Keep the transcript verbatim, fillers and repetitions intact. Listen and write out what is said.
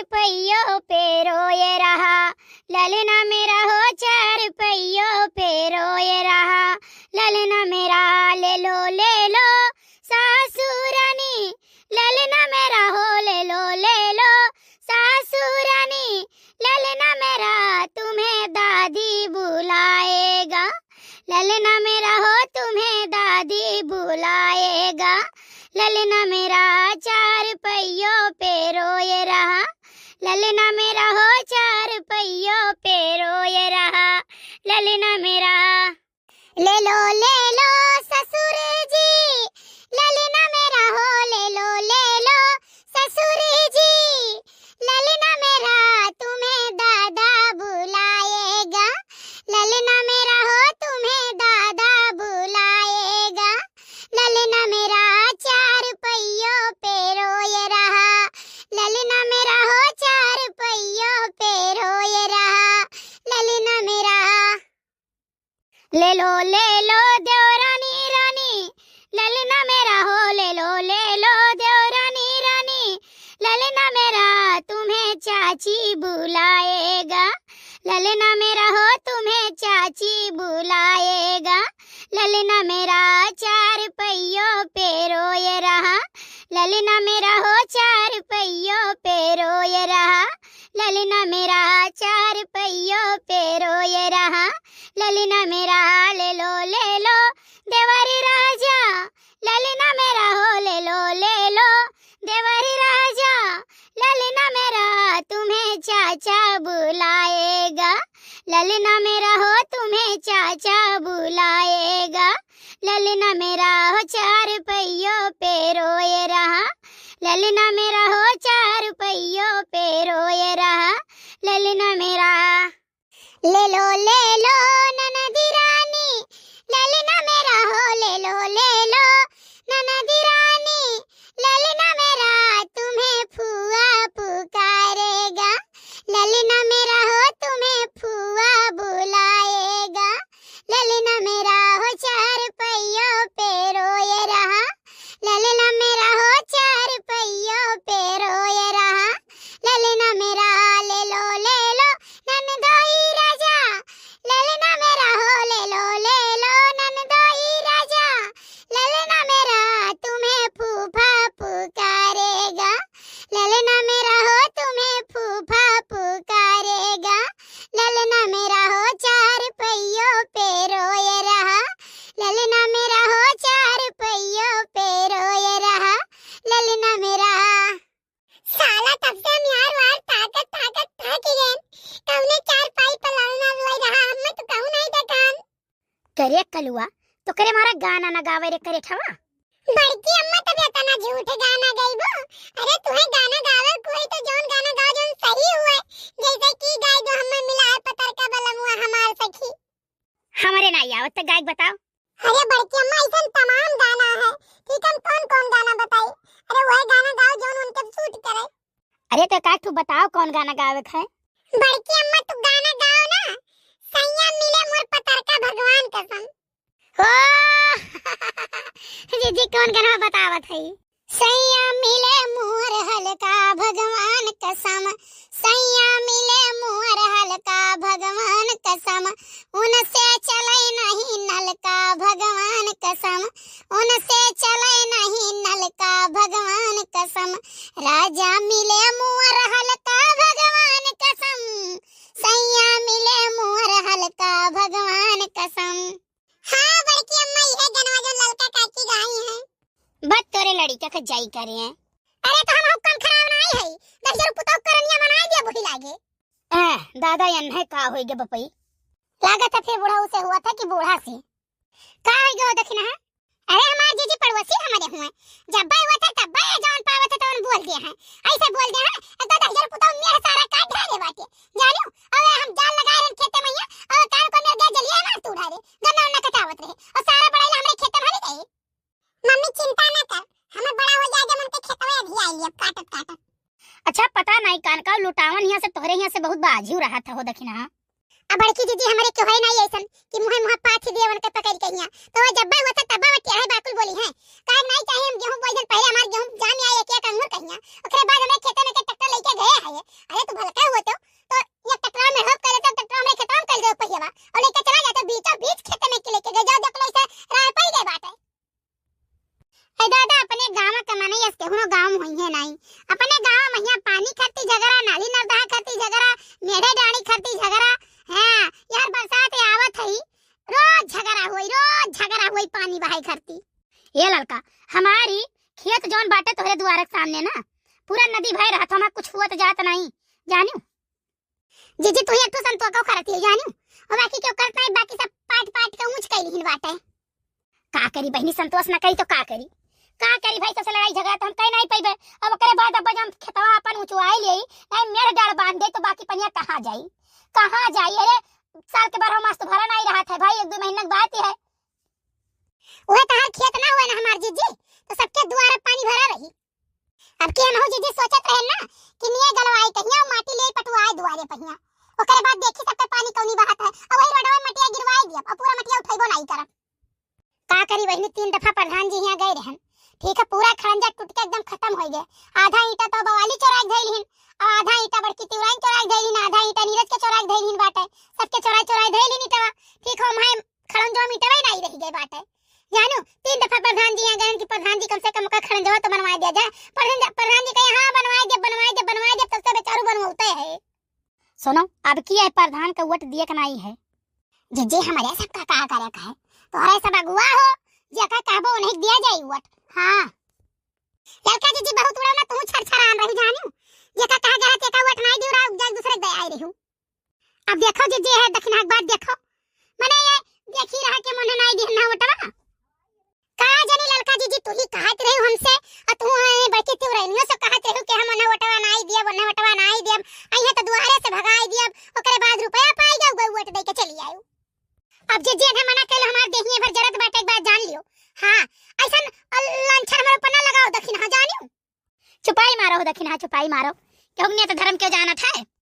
पहियों पे रोए रहा, ललना मेरा हो चार पहियों पे रोए रहा, ललना मेरा ले लो, ले लो सासुरानी, ललना मेरा हो ले लो, ले लो सासुरानी, ललना मेरा तुम्हें दादी बुलाएगा, ललना मेरा हो तुम्हें दादी बुलाएगा, ललना मेरा चार पहियों पे रोए रहा, ललना मेरा हो चार पहियों पे रोए रहा, ललना मेरा। ले लो, ले लो ससुर जी, ललना मेरा हो, ले लो, ले लो ससुर जी, ललना मेरा तुम्हें दादा बुलाएगा, ललना मेरा हो तुम्हें दादा बुलाएगा, ललना मेरा चार पहियों पे रोए रहा, ललना मेरा हो चार पहियों पे रोए रहा, ललना मेरा। ले लो, ले लो देवरानी रानी, ललना मेरा हो, ले लो, ले लो देवरानी रानी, ललना मेरा तुम्हें चाची बुलाएगा, ललना मेरा हो तुम्हें चाची बुलाएगा, ललना मेरा चार पहियों पे रोए रहा, ललना मेरा हो चार पहियों पे रोए रहा, ललना मेरा चार पहियों पे रोए रहा, ललना मेरा ले लो, ले लो देवर राजा, ललना मेरा हो, ले लो, ले लो देवर राजा, ललना मेरा तुम्हें चाचा बुलाएगा, ललना मेरा हो तुम्हें चाचा बुलाएगा, ललना मेरा हो चार पहियों पे रोए रहा, ललना मेरा हो चार पहियों पे रोए रहा, ललना मेरा। ले लो, ले लो ननदी रानी, ललना मेरा हो, ले लो, ले लो ननदी रानी, ललना मेरा तुम्हें फुआ पुकारेगा, ललना मेरा हो तुम्हें फुआ बुलाएगा, ललना मेरा हो चार पहियों पे रोए रहा, ललना मेरा हो चार पहियों पे रोए रहा, ललना मेरा ले लो, ले लो ननदोई राजा, ललना मेरा हो ले लो, ले लो ननदोई राजा, ललना मेरा तुम्हें फूफा पुकारेगा, ललना मेरा हो तुम्हें फूफा पुकारेगा, ललना मेरा हो चार पहियों पे रोए रहा, ललना मेरा हो चार पहियों पे रोए रहा, ललना मेरा। साला तब से हम यार वार ताकत ताकत थक गए। कौने चार पाई पर ललना रोए रहा, हमें तो कहूँ नहीं देखान। करे कलुआ, तोकरे मारा गाना न गावे रे करे ठवा। बड़की अम्मा तब इतना झूठ गाना गईबो। अरे तुहे गाना गावे कोई तो जौन गाना गाओ जौन सही हुए, जैसे कि गाय दो हमें मिला है पतर का बलमुआ हमार सखी। हमरे ना आवत त गायक बताओ। अरे बड़की अम्मा ऐसन तमाम गाना है, ठीक हम कौन कौन गाना बताई? अरे वह गाना गाओ जौन उनके सूट करे। अरे तो का तू बताओ कौन गाना गावे के है? बड़की अम्मा तू गाना गाओ ना, सैया मिले मोर पतरका भगवान कसम। हो जीजी कौन गाना बतावत है? सैया मिले मोर हल्का भगवान कसम, सैया मिले मोर हल्का भगवान कसम, उनसे चले नहीं नलका भगवान कसम, उनसे चले नहीं नलका भगवान कसम, राजा मिले मोर हल्का भगवान कसम, सैया मिले मोर हल्का भगवान कसम। हाँ बड़की अम्मा, यह गनवा जो ललका काकी गाई है। बस तोरे लड़िका के जाई करे हैं। अरे तो हम हुक्म खराब ना आई है, दहिजर पुतौ करनिया बनाए दिया वही लागे। ए दादा, एन्हे का होई गे बपई? लागत है फिर बुढ़ऊ से हुआ था कि बूढ़ा से। का होई गे हो दखिना है? अरे हमार जीजी पड़ोसी हमरे हुए, जब हुआ था तब जौन पावत है तौन बोल दिया है, ऐसे बोल दिया है, एकदम दहिजर पुतौ मेरे सारा काट डाले बाटे, जानियो? अब हम जाल लगाए रहन खेते में, और कान को मेरे गए जलिए मार तू उठा दे, गन्ना उन्ना कटावत रहे, और सारा बड़ाई हमरे खेते में हली गई। मम्मी चिंता ना कर, हमें बड़ा हो जाए जब उनके खेतवे अभी आई अब काटत काटत। अच्छा पता नहीं कान का लुटावन हियाँ से तोहरे हियाँ से बहुत बाजियो रहा था हो दखिना। अब बड़की जीजी हमरे के होए नहीं ऐसन कि मुँहे मुँह पाथ दिए उनके पकड़ के हियाँ, तो वो जब्बे होता तब्बा वो टेढ़े बाकुल बोली हैं। काहे नहीं चाहे हम गेहूँ बोई जन पहले हमार गेहूँ जाम आए एक एक अंगूर कहिया, ओकरे बाद हमरे खेते में के ट्रैक्टर लेके गए है। अरे तू भलका होतो, तो ये ट्रैक्टर में हब कर लेते, ट्रैक्टर में खेतवा में कर दे पहियावा, और लेके चला जाते, बीचों बीच खेत में के लेके गए, जा देख लो इसे राह पाई गए बाटे। ए दादा, अपने गाँव के मनई अस केहूनो गाँव में होइहे नाई। अपने गाँव में हियाँ पानी खातिर झगड़ा, नाली नर्दहा खातिर झगड़ा, मेढ़े डाँड़ी खातिर झगड़ा। हाँ, यार बरसात आवत हई, रोज झगड़ा होई, रोज झगड़ा होई पानी बहाई खातिर। ए ललका, हमारी खेत जौन बाटे तोहरे दुआरे के सामने ना, पूरा नदी भय रहत, हमार कुछ हुअत जात नाई, जानिउ। जीजी, तू ही एक ठो संतोषो करत ही, जानिउ। और बाकी केहू करत नाई, बाकी सब पाट पाट के ऊँच कइली हिन बाटे। का करी बहिनी, संतोष ना करी तो का करी? का करी भाई, सबसे लड़ाई झगड़ा तो हम कई नाई पइबे। अब ओकरे बाद अब जब खेतवा अपन उचवाई लेई, नाई मेढ़ डाँड़ बाँध दे तो बाकी पनिया कहाँ जाई? कहाँ जाई? अरे साल के बारह मास तो भरा नाई रहत है भाई, एक दो महीना के बात ही है। उहे तहार खेत ना हुए ना हमार जीजी, तो सबके दुआरे पानी भरा रही। अब की हमहू जीजी सोचत रहे ना कि निये गलवाई कहिया, माटी ले पटवाए दुआरे पहिया, ओकरे बाद देखी सबके पानी कौनी बहात है, और वही रोडवा में मटिया गिरवाई दियब और पूरा मटिया उठैबो नाई करब। का करी बहिनी, तीन दफा प्रधान जी हियाँ गए रहन, ठीक है, पूरा खड़ंजा टूट के एकदम खत्म हो गए। आधा ईंटा तो बवाली चोराई धइल हिन, और आधा ईंटा बड़की तिवराइन चोराई धइल हिन, आधा ईंटा नीरज के चोराई धइल हिन बाटे, सबके चोराई चोराई धइल हिन ईंटवा, ठीक हो, हम खड़ंजवा में ईंटवा ही नाई रह गए बाटे। जानू, तीन दफा प्रधान जी यहाँ गए कि प्रधान जी कम से कम ओकर खड़ंजवा तो बनवाए दिया जाए। प्रधान जी, प्रधान जी कहे, "हाँ, बनवाए दे, बनवाए दे, बनवाए दे," तब से बेचारू बनवाते है। सुनो, अब की है प्रधान का वोट दिए के नाई है। जीजी, हमारे सबका का करे का है? तोहरे सब अगुआ हो, जेका कहबो उन्हें दिया जाई वोट। हाँ। ललका जीजी बहुत उड़ाव ना, तू छरछरान रही जानू। जेका कहा गया तेका वोट नाई दियो, जाए दूसरे दे आए रहू। अब देखो जीजी है दखिनहा के बात देखो। मने ये देखी रहा के मने नाई दिहन ना वोटवा। का जानी ललका जीजी, तू ही कहत रहू हमसे, आ तू ए बड़की तिवरैनियो से कहत रहू कि हम ओन्हे वोटवा नाई दियब, ओन्हे वोटवा नाई दियब, अइहे तो दुआरे से भगाई दियब, ओकरे बाद रुपया पाई गए, गए वोट दे के चली आयु। अब जीजी अगर मना कैलो हमार देहिए भर जरत बाटे, एक बात जान लियो। हाँ, ऐसन लांछन हमारे ऊपर ना लगाओ दखिनहा, जानियो। चुपाई मारो हो दखिनहा, चुपाई मारो। केहू के नियत धर्म के जानत है?